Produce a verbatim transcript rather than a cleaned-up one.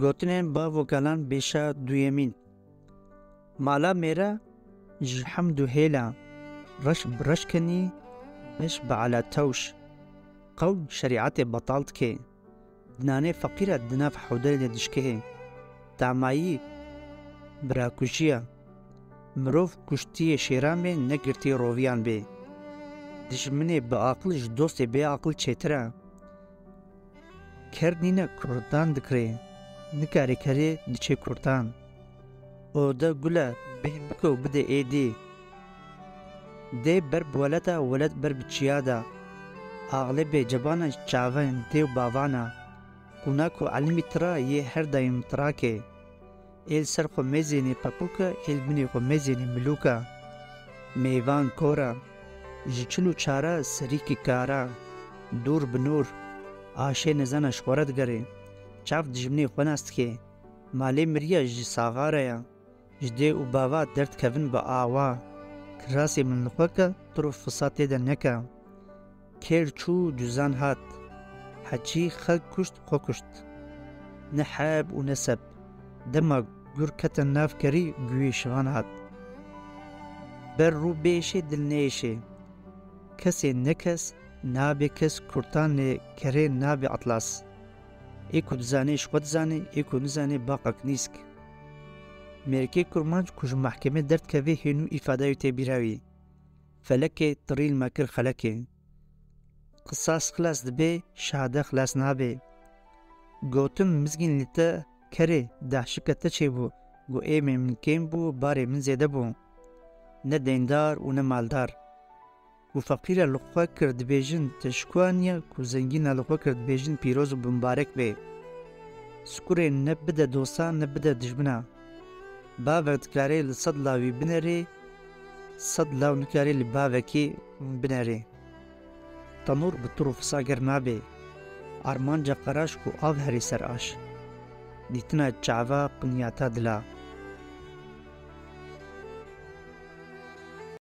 Gotinên bavo kalan bêşa duyemîn. Mala mêre ji hemd û hêla reş bi reş kenî, beş bi ala tewş. Qewl şerîetê betal dike. Dinanê feqîra di nav hewdeyê de dişkihê. Tamayî birakujiya. Mirov kuştiyê şêran bê, ne girtiyê roviyan bê. Dijminê bi aqil ji dostê bê aqil çêtir e. Ker nîne kurtan dikirê, nikarê kerê diçê kurtan. Ode gule bêhn bike û bide êdî. Dê ber bi weleta, welet ber bi çiya de. Axlê bê cebana çavên dê û bavana. Qûna ku elimî tira yê her daîm tirakê. Ê li ser xwe mêzênê peqûke, ê li binê xwe mêzênê milûke. Mêvan kor e, ji çil û çara serîkî kar e. Dûr bi nûr, aşê nizana ji xwe re digere. Çav dijminê xwe nas dike. Malê miriya ji saxa re ye. Ji dê û bava derdikevin bi awa. Kirasê min li xwe ke, tir û fisa tê de neke. Kêr çû, cuzan hat. Hecî xelk kuşt, xwe kuşt. Ne heb û ne seb. Dema gur kete nav kerî, guyê şivan hat. Ber rû bêşê, dil nêşê. Kesê ne kes nabe kes, kurtanê kerê nabe atlas. Ê ku dizanê ji xwe dizanê, ê ku nizanê baqek nîsk. Mêrikê kurmanc ku ji mehkemê derdikevê hênû îfadeyê tê bîra wî. Felekê tirîl me kir xelekê. Qisas xilas dibe, şahade xilas nabe. Gotim mizgîn li te kerê, dehşike te çêbû, got êmê min kêm bû, barê min zêde bû. Ne deyndar û ne maldar. Ku feqîra li xwe kir dibêjin, te ji ku aniye, ku zengîna li xwe kir dibêjin, pîroz û bimbarek bê. Sikurê ne bide dosta, ne bide dijmina. Bavek dikare li sed lawî binerê, sed law nikare li bavekî binerê. Tenûr bi tur û fisa germ nabe. Armanca qeraş ku av herê ser aş. Dîtina çava qinyata dila.